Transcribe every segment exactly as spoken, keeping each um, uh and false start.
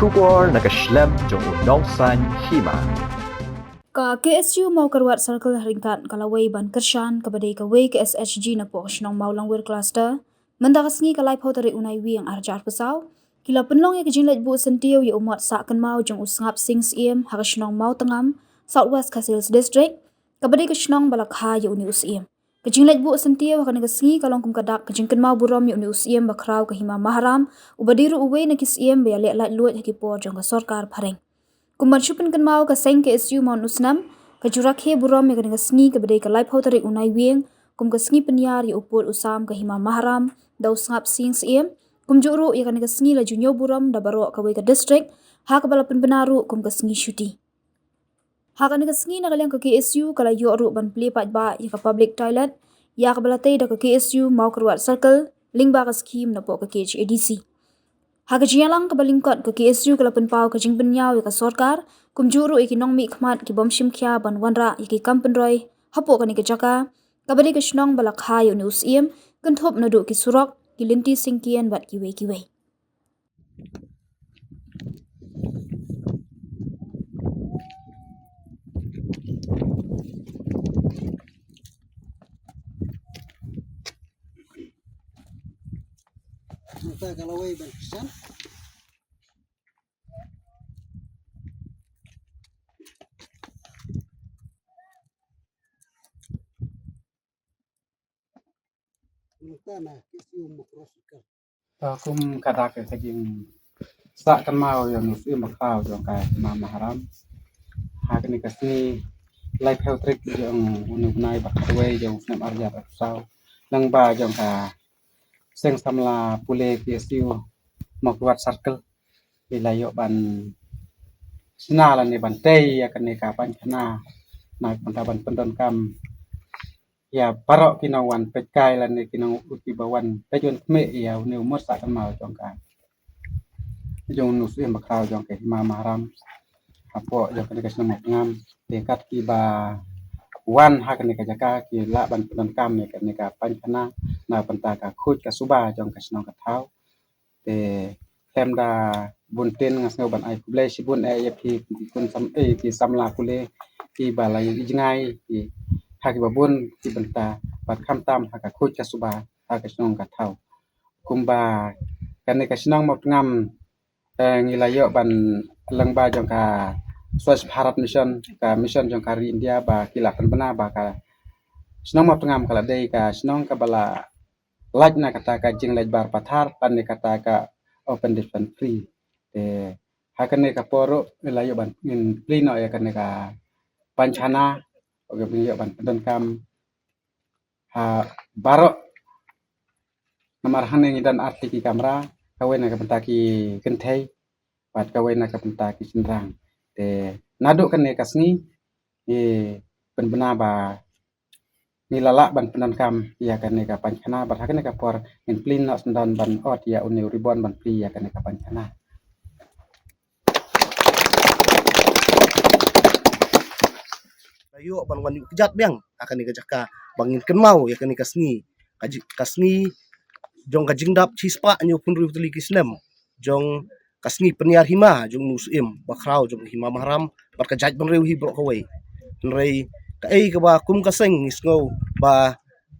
Khubor na ka shlem jong u nongsaiñ hima. Ka K S U Mawkyrwat Circle ha ryngkat ka lawei ban kyrshan kaba dei kawei ka S H G napoh ka shnong Mawlangwir Cluster, mynta ka sngi ka laiphew tarik u Naiwieng arhajar arphew saw, ki la pynlong ïa ka jingleit buh syntiew ïa u mot sah kynmaw jong u Sngap Sing Syiem ha ka shnong Mawtngam, South West Khasi Hills District, kaba dei ka shnong ba la kha ïa une u syiem. Ka jingleit buh syntiew ha kane ka sngi ka long kum ka dak ka jingkynmaw burom ïa une u syiem ba khraw ka hima Maharam, uba dei ruh uwei na ki syiem ba ïaleh laitluid ha ki por jong ka sorkar phareng. Kum ban shu pynkynmaw, ka seng K S U Mawngap, ka ju rakhe burom ïa kane ka sngi kaba dei ka laiphew tarik u Naiwieng kum ka sngi pynïar ïa u pud u sam ka hima Maharam da u Sngap Sing Syiem. Kumjuh ruh ïa kane ka sngi la ju ñiew burom da baroh kawei ka district, ha kaba la pynbna ruh kum ka sngi shuti. Ha kane ka sngi, na ka liang ka K S U ka la ïoh ruh ban plie paidbah ïa ka public toilet, ïa kaba la tei da ka K S U Mawkyrwat Circle lyngba ka skhim napoh ka K H A D C. Ha ka jingïalang kaba lyngkot, ka K S U ka la pynpaw ka jingpynïaw ïa ka sorkar, kumjuh ruh ïa ki nongmihkhmat ki bym shim khia ban wanrah ïa ki kam pynroi hapoh kane ka jaka kaba dei ka shnong ba la kha ïa une u syiem, kynthup naduh ki surok, ki lynti syngkien bad kiwei kiwei. Mynta ka lawei ban kyrshan. Mynta na K S U Mawkyrwat Circle. To, kum ka dak ka jingsah kynmaw ïa une u syiem ba khraw jong ka hima Maharam. Ha kane ka sngi laiphew tarik jong une u bnai ba khatwei jong u snem arhajar arphew saw, lyngba jong ka seng samla pule K S U Mawkyrwat Circle, ki la ïoh ban shna lane ban tei ïa kane ka paiñkhana, na ka bynta ban pyndonkam ïa baroh ki nongwan peitkai lane ki nong, kiba wan peit wan khmih ïa une u mot sah kynmaw jong ka, jong une u syiem ba khraw jong ka hima Maharam hapoh jong kane ka shnong Mawtngam. Te kat kiba wan ha kane ka jaka ki lah ban pyndonkam ïa kane ka paiñkhana na ka bynta ka khuid ka suba jong ka shnong ka thaw. Te khlem da bun ktien, nga sngew ban ai khublei shibun eh ïa phi, ki khun sam, eh, ki samla pule, kiba la ïoh jngai, ki, ha kiba bun ki bynta, bad khamtam ha ka khuid ka suba ha ka shnong ka thaw. Kumba kane ka shnong Mawtngam, eh, ngi la ïoh ban lyngba jong ka Swachh Bharat Mission, ka mission jong ka ri India, ba ki la pynbna ba ka shnong Mawtngam ka la dei ka shnong kaba la lait na kata ka jinglait bar pathar, lane kata ka open defence free. Te ha kane ka por ruh la ïoh ban ngin plie noh ïa kane ka paiñkhana, ïoh ban pyndonkam ha baroh, namar hangne ngi don artylli ki kamra, kawei na ka bynta ki kynthei bad kawei na ka bynta ki shynrang. Te naduh kane ka sngi ngi pynbna ba ngi la lah ban pyndonkam ïa kane ka paiñkhana, bad ha kane ka por ngin plie noh syndon ban ot ïa une u ribbon ban plie ïa kane ka paiñkhana. La ïoh ban wan ïuh kjat biang ha kane ka jaka ba ngin kynmaw ïa kane ka sngi, ka ji-, ka sngi jong ka jingdap shispah hynñiewphew hynriew tylli ki snem jong ka sngi pynïar hima jong une u syiem ba khraw jong ka hima Maharam bad ka jaitbynriew hi baroh kawei. Hynrei kaei kaba kum ka seng ngi sngew ba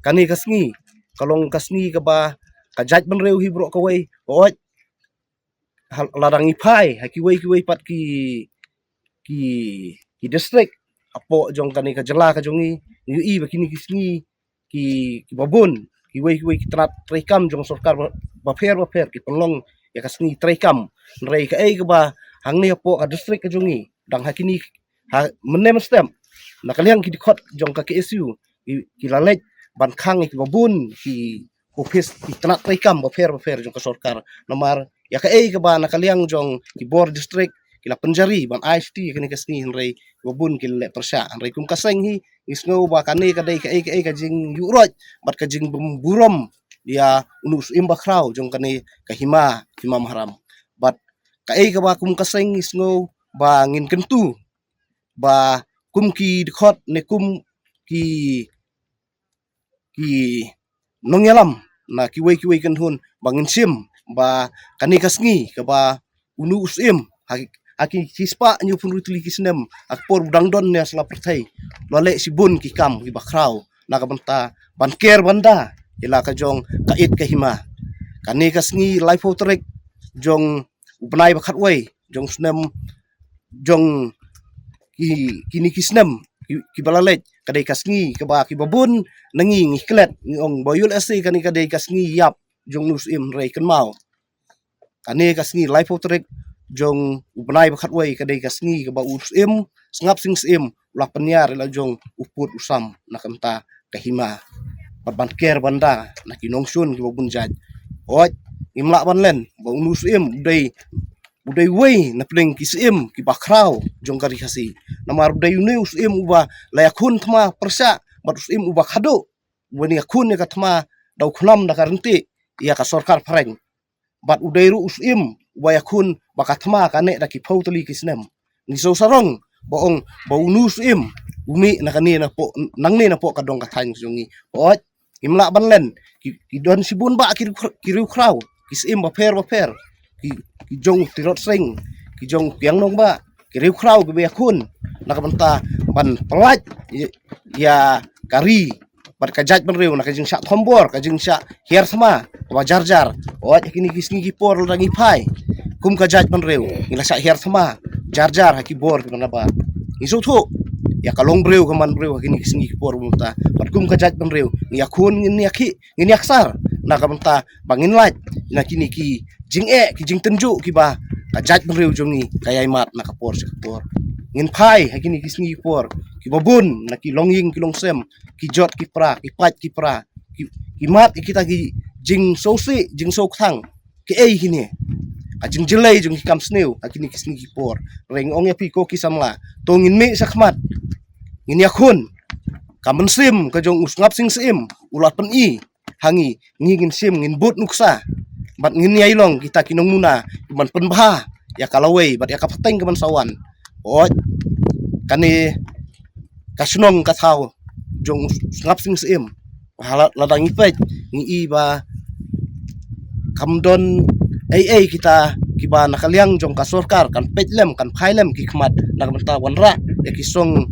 kane ka sngi ka long ka sngi kaba ka jaitbynriew hi baroh kawei, hooid, ha, lada ngi phai ha kiwei kiwei pat ki, ki, ki district hapoh jong kane ka jylla ka jong ngi, ngi ïohi ba kine ki sngi ki, kiba bun, kiwei kiwei ki tnat treikam jong sorkar ba, bapher bapher ki pynlong ïa ka sngi treikam. Hynrei kaei kaba hangne hapoh ka district ka jong ngi, dang ha kine, ha mynne mynstep, na ka liang ki dkhot jong ka K S U ki, ki la leit ban khang ïa kiba bun ki ophis, ki tnat treikam bapher bapher jong ka sorkar. Namar ïa kaei kaba na ka liang jong ki bor district ki la pynjari ban ai shuti ïa kane ka sngi, hynrei kiba bun ki la leh pyrshah. Hynrei kum ka seng hi ngi sngew ba kane ka dei kaei kaei ka jingïuhroit bad ka jingbym burom ïa une u syiem ba khraw jong kane ka hima, hima Maharam. Bad kaei kaba kum ka seng ngi sngew ba ngin kyntu ba kum ki dkhot ne kum ki, ki nongïalam na kiwei kiwei ki kynhun ba ngin shim ba kane ka sngi kaba unu u syiem ha ki, ha ki, ki spah hynñiew phew hynriew tylli ki snem ha ka por u dang don ne sla pyrthei, u la leh shibun ki kam kiba khraw na ka bynta ban ker ban da ïa la ka jong ka it ka hima. Kane ka sngi laiphew tarik jong u bnai ba khatwei jong snem, jong ki, kine ki snem ki, kiba la leit, ka dei ka sngi kaba, kiba bun na ngi ngi klet, ngi ong ba ïoh lehse kane ka dei ka sngi ïap jong u syiem, hynrei kynmaw, kane ka sngi laiphew tarik jong u bnai ba khatwei ka dei ka sngi kaba u syiem Sngap Sing Syiem u la pynïar ïa la jong u pud u sam na ka bynta ka hima bad ban ker ban da na ki nongshun kiba bun jait. Hooid, ngim lah ban len ba unu u syiem u dei, u dei uwei na pdeng ki syiem kiba khraw jong ka ri Khasi. Namar u dei une u syiem uba la ïakhun thma pyrshah bad u syiem uba khadduh, uba ïakhun ïa ka thma da u khnam da ka ryntih ïa ka sorkar phareng. Bad u dei ruh u syiem uba ïakhun ba ka thma ka neh da ki phew tylli ki snem. Ngi sngewsarong ba ong ba unu u syiem u mih na kane na poh, nangne na poh ka dong ka thaiñ jong ngi. Hooid, ngim lah ban len. Ki, ki don shibun bah ki riewkhra-, ki riewkhraw, ki syiem bapher bapher, ki, ki jong u Tirot Sing, ki jong u Kiang Nangbah, ki riewkhraw kiba ïakhun na ka bynta ban pyllait ïa, ïa ka ri bad ka jaitbynriew na ka jingshah thombor, ka jingshah hiar thma kaba jar jar. Hooid, ha kine ki sngi ki por lada ngi phai kum ka jaitbynriew ngi la shah hiar thma jar jar ha ki bor kiba nabar. Ngi sngewthuh ïa ka longbriew ka manbriew ha kine ki sngi ki por mynta. Bad kum ka jaitbynriew ngi ïakhun, ngin ïakhih, ngin ïaksar na ka bynta ba ngin lait na kine ki jingeh, ki jingtynjuh kiba ka jaitbynriew jong ngi ka ïai mad na ka por sha ka por. Ngin phai ha kine ki sngi ki por kiba bun na ki longïing ki longsem, ki jot ki pra, ki pait ki pra, ki, ki mad ïa kita ki jingsngewsih jingsngewkthang. Kiei kine? Ka jingjyllei jong ki kam sniew ha kine ki sngi ki por. Hynrei ngi ong ïa phi ko ki samla, to ngin mih shakhmat, ngin ïakhun. Ka mynsiem ka jong u Sngap Sing Syiem u la pyni ha ngi, ngi ngin shim, ngin bud nuksa bad ngin ïai long kita ki nongmuna kiban pynbha ïa ka lawei bad ïa ka pateng kaban sa wan. Hooid, kane ka shnong ka thaw jong u Sngap Sing Syiem. Ha la, lada ngi peit ngi i ba kam don ei ei kita kiba na ka liang jong ka sorkar kan peit lem, kan phai lem ki khmat na ka bynta wanrah ïa ki song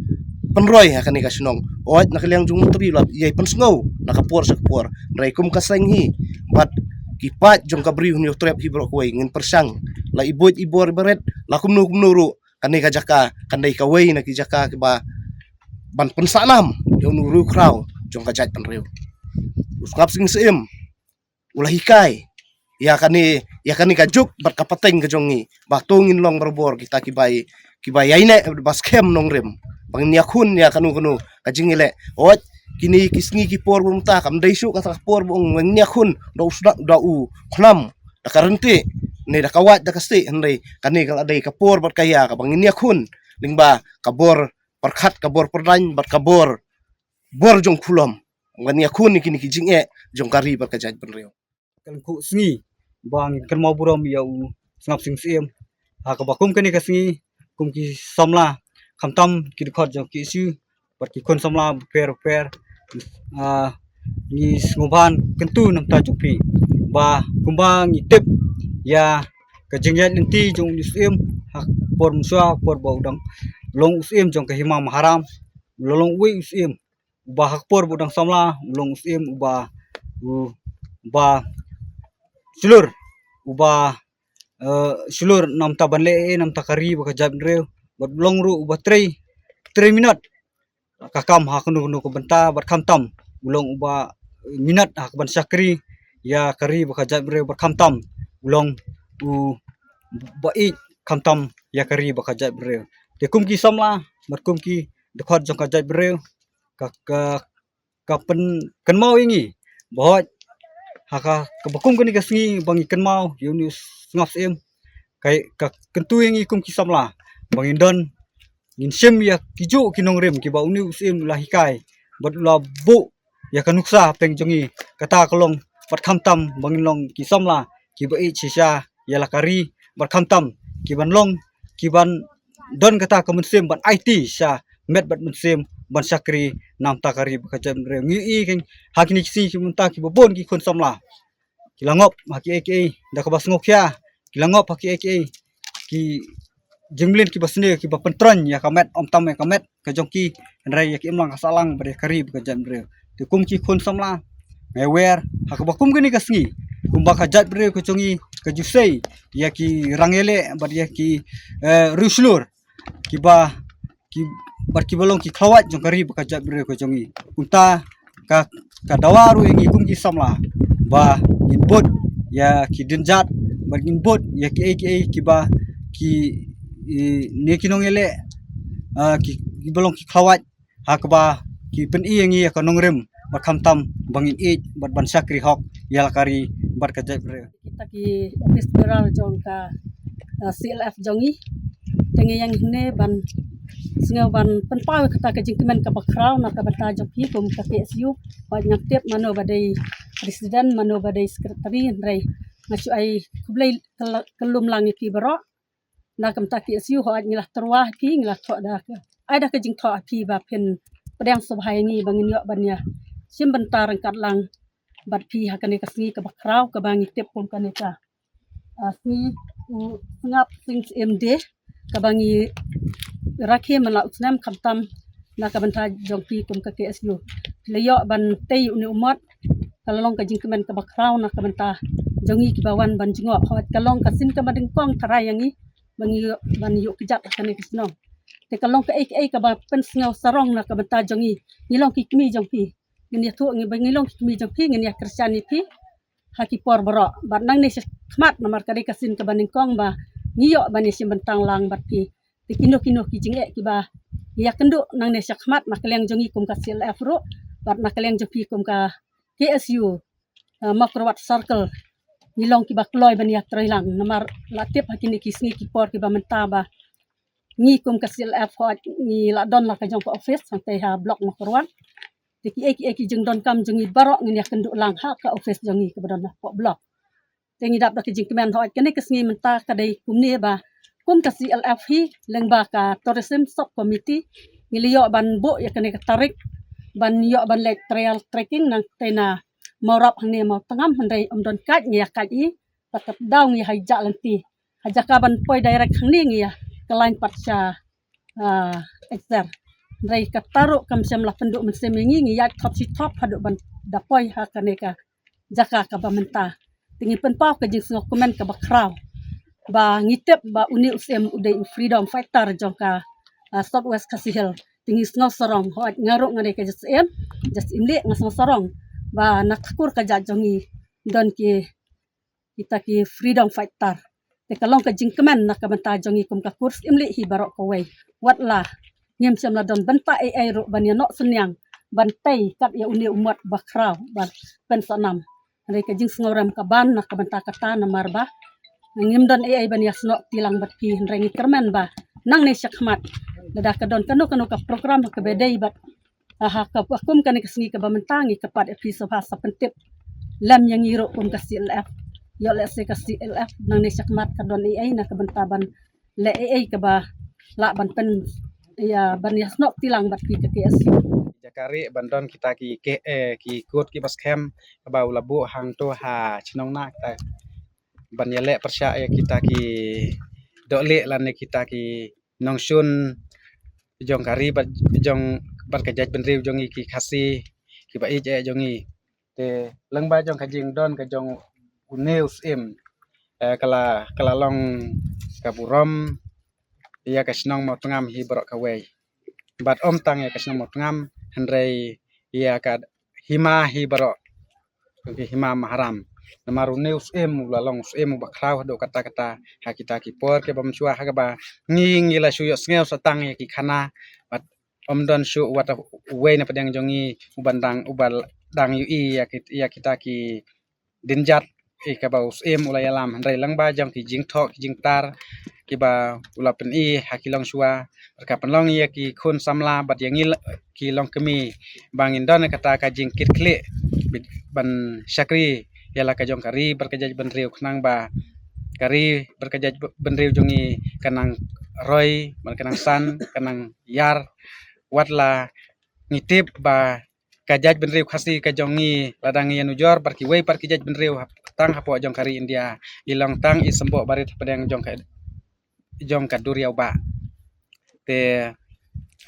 pynroi ha kane ka shnong. Hooid, na ka liang jong u Myntri la ïai pynsngew na ka por sha ka por. Hynrei kum ka seng hi bad ki paid jong ka Bri u Hynñiewtrep hi baroh kawei ngin pyrshang, la i buit i bor i barit, la kumno kumno ruh, kane ka jaka kan dei kawei na ki jaka kiba ban pynsah nam ïa u riewkhraw jong ka jaitbynriew. U Sngap Sing Syiem u la hikai ïa kane, ïa kane ka juk bad ka pateng ka jong ngi ba to ngin long barabor kita kiba, kiba ïaineh ba skhem nongrim, ba ngin ïakhun ïa kano kano ka jingïaleh. Hooid, kine ki sngi ki por ba mynta kam dei shuh kata ka por ba ong ngin ïakhun da u sdang, da u khnam, da ka ryntih, ne da ka wait da ka sih, hynrei kane ka la dei ka por bad ka ïa kaba ngin ïakhun lyngba ka bor pyrkhat, ka bor pyrdaiñ bad ka bor, bor jong khulom. Ngan ïakhun ïa kine ki jingeh jong ka ri bad ka jaitbynriew. Ka lyngkhuh sngi ba ngin kynmaw burom ïa u Sngap Sing Syiem ha kaba kum kane ka sngi, kum ki samla, khamtam ki dkhot jong ki issue bad ki khun samla bapher bapher, ah, ngi sngewbha kyntu na ka bynta jong phi ba kumba ngi tip ïa ka jingïaid lynti jong u syiem ha ka por mynshuwa, por ba u dang long u syiem jong ka hima Maharam, u la long uwei u syiem uba ha ka por ba u dang samla u long u syiem uba, uba shlur, uba, eh, shlur na ka bynta ban leh ei ei na ka bynta ka ri bad ka jaitbynriew, bad u long ruh uba trei, trei minot ka kam ha kano kano ka bynta, bad khamtam u long uba minot ha kaban shakri ïa ka ri bad ka jaitbynriew, bad khamtam u long uba ïeit khamtam ïa ka ri bad ka jaitbynriew. Te kum ki samla bad kum ki dkhot jong ka jaitbynriew, ka, ka, ka pynkynmaw ïa ngi ba hooid, ha ka, kaba kum kane ka sngi ba ngi kynmaw ïa une u Sngap Syiem, ka, ka kyntu ïa ngi kum ki samla ba ngin don, ngin shim ïa kijuh ki nongrim kiba une u syiem u la hikai bad u la buh ïa ka nuksa hapdeng jong ngi. Kata ka long bad khamtam ba ngin long ki samla kiba ïeit shisha ïa la ka ri, bad khamtam kiban long, kiban don kata ka mynsiem ban aiti sha met bad mynsiem ban shakri na ka bynta ka ri bad ka jaitbynriew. Ngi ïohi ha kine ki sngi ki mynta kiba bun ki khun samla ki la ngop ha kiei kiei da kaba sngewkhia, ki la ngop ha kiei kiei ki jingmlien kiba sniew kiba pyntroiñ ïa ka met, ym tang ïa ka met ka jong ki, hynrei ïa ki imlang ka sahlang bad ïa ka ri bad ka jaitbynriew. Te kum ki khun samla, nga wer ha kaba kum kane ka sngi, kumba ka jaitbynriew ka jong ngi ka ju sei ïa ki rangïaleh bad ïa ki, eh, riewshlur kiba, ki, bad kiba long ki khlawait jong ka ri bad ka jaitbynriew ka jong ngi. Kumta ka, ka dawa ruh ïa ngi kum ki samla ba ngin bud ïa ki dienjat, bad ngin bud ïa kiei kiei kiba ki, i, ne ki nongïaleh, ah, ki, kiba long ki khlawait, ha kaba ki pyni ïa ngi ïa ka nongrim, bad khamtam ba ngin ïeit bad ban shakri hok ïa la ka ri bad ka jaitbynriew. Kita ki office bearer jong ka, ah, C L F jong ngi. Te ngi ïeng hangne ban sngew ban pynpaw ïa kata ka jingkmen kaba khraw na ka bynta jong phi kum ka K S U. Hooid, ngam tip mano ba dei president, mano ba dei secretary, hynrei nga shu ai khublei kylla-, kyllum lang ïa ki baroh. Na ka bynta K S U, hooid, ngi la tyrwa ha phi, ngi la thoh da ka, ai da ka jingthoh ha phi ba phin pdiang sngewbha ïa ngi ba ngin ïoh ban ïa shim bynta ryngkat lang bad phi ha kane ka sngi kaba khraw kaba ngi tip kum kane ka, ah, sngi u Sngap Sing Syiem Day, kaba ngi rakhe man la u snem khamtam na ka bynta jong phi kum ka K S U. Phi la ïoh ban tei une u mot, ka la long ka jingkmen kaba khraw na ka bynta jong ngi kiba wan ban jngoh. Hooid, ka long ka sien kaba nyngkong tharai ïa ngi ba ngi ïoh ban ïoh kjat ha kane ka shnong. Te ka long kaei kaei kaba pynsngew sarong na ka bynta jong ngi. Ngi long ki kmie jong phi. Ngin ïathuh ngi ba ngi long ki kmie jong phi, ngin ïa kyrshan ïa phi ha ki por baroh. Bad nangne sha khmat, namar ka dei ka sien kaba nyngkong ba ngi ïoh ban ïa shim bynta lang bad phi. Te kino kino ki jingeh kiba ngi ïakynduh nangne sha khmat na ka liang jong ngi kum ka C L F ruh, bad na ka liang jong phi kum ka K S U, eh, Mawkyrwat Circle, ngi long kiba kloi ban ïatrei lang. Namar la tip ha kine ki sngi ki por kiba mynta ba ngi kum ka C L F, hooid, ngi la don la ka jong ka office hangtei ha block Mawkyrwat. Te kiei kiei ki jingdonkam jong ngi baroh ngin ïakynduh lang ha ka office jong ngi kaba don hapoh block. Te ngi dap da ka jingkmen, hooid, kane ka sngi mynta ka dei kumne ba kum ka C L F hi lyngba ka Tourism Sub Committee ngi la ïoh ban buh ïa kane ka tarik ban ïoh ban leit trail trekking nangtei na Mawrap hangne Mawtngam, hynrei ym don kait, ngi ïa kait hi, bad ka daw ngi ïa haijah lynti ha jaka ban poi direct hangne ngi ïa khlaiñ pat sha, ah, Exer. Hynrei kata ruh kam shym la pynduh mynsiem ïa ngi, ngi ïaid thop shi thop haduh ban da poi ha kane ka jaka kaba mynta. Te ngi pynpaw ka jingsngewkmen kaba khraw ba ngi tip ba une u Syiem u dei u freedom fighter jong ka, ah, South West Khasi Hills. Te ngi sngew sarong, hooid, nga ruh nga dei ka jasyiem, jasyiem lieh, nga sngew sarong ba na ka kur ka jait jong ngi don ki, kita ki freedom fighter. Te ka long ka jingkmen na ka bynta jong ngi kum ka kur syiem lieh hi baroh kawei. Wat la ngim shym la don bynta ei ei ruh ban ïa noh synñiang ban tei kat ïa une u mot ba khraw ba pynsnam. Hynrei ka jingsngewrem ka ban na ka bynta kata, namar ba ngim don ei ei ban ïa snoh kti lang bad phi, hynrei ngi kyrmen ba nangne sha khmat lada ka don kano kano ka program kaba dei bad, ah, ha ka, kum kane ka sngi kaba mynta, ngi kyrpad ïa phi sngewbha sa pyntip lem ïa ngi ruh kum ka C L F. Ïoh lehse ka C L F nangne sha khmat ka don ei ei na ka bynta ban leh ei ei kaba lah ban pyn, ïa, ban ïa snoh kti lang bad phi ka K S U. Jaka rieh ban don kita ki, ki, eh, ki kot kiba skhem kaba u la buh hangto ha shnong na kita, ban ïaleh pyrshah ïa kita ki dohlieh lane kita ki nongshun jong ka ri bad, jong, bad ka jaitbynriew jong ngi ki Khasi kiba ïeit eh jong ngi. Te lyngba jong ka jingdon ka jong une u syiem, eh, ka la, ka la long ka burom ïa ka shnong Mawtngam hi baroh kawei. Bad ym tang ïa ka shnong Mawtngam, hynrei ïa ka hima hi baroh, ka hima Maharam. Namar une u syiem u la long u syiem uba khraw haduh katta katta ha kita ki por kiba mynshuwa, ha kaba ngi, ngi la shu ïohsngew sa tang ïa ki khana, bad ym don shuh wat uwei na pdeng jong ngi uban dang, uba dang ïohi ïa ki, ïa kita ki dienjat, eh, kaba u syiem u la ïalam, hynrei lyngba jong ki jingthoh ki jingtar kiba u la pyni ha ki longshuwa, bad ka pynlong ïa ki khun samla bad ïa ngi la, ki longkmie, ba ngin don kata ka jingkitkhlieh bad ban shakri ïa la ka jong ka ri bad ka jaitbynriew, khnang ba ka ri bad ka jaitbynriew jong ngi kan nang roi, bad kan nang san, kan nang ïar, wat la ngi tip ba ka jaitbynriew Khasi ka jong ngi, lada ngi ïanujor bad kiwei pat ki jaitbynriew hap-, tang hapoh jong ka ri India, i long tang i symboh barit hapdeng jong ka, jong ka duriaw ba. Te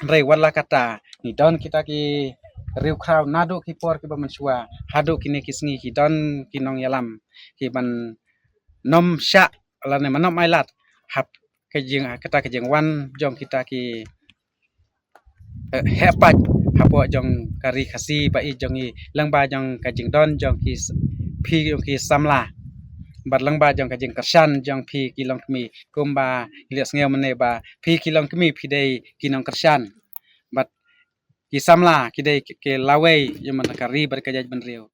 hynrei wat la katta, ngi don kita ki riewkhraw naduh ki por kiba mynshuwa haduh kine ki sngi, ki don ki nongïalam kiban nym shah lane mynnym ailad hap ka jing, kata ka jingwan jong kita ki, eh, heh paid hapoh jong ka ri Khasi ba ïeit jong ngi, lyngba jong ka jingdon jong ki s-, phi jong ki samla, bad lyngba jong ka jingkyrshan jong phi ki longkmie, kumba ngi la sngew mynne ba phi ki longkmie phi dei ki nongkyrshan, bad ki samla ki dei ki, ki lawei ïa man ka ri bad ka jaitbynriew.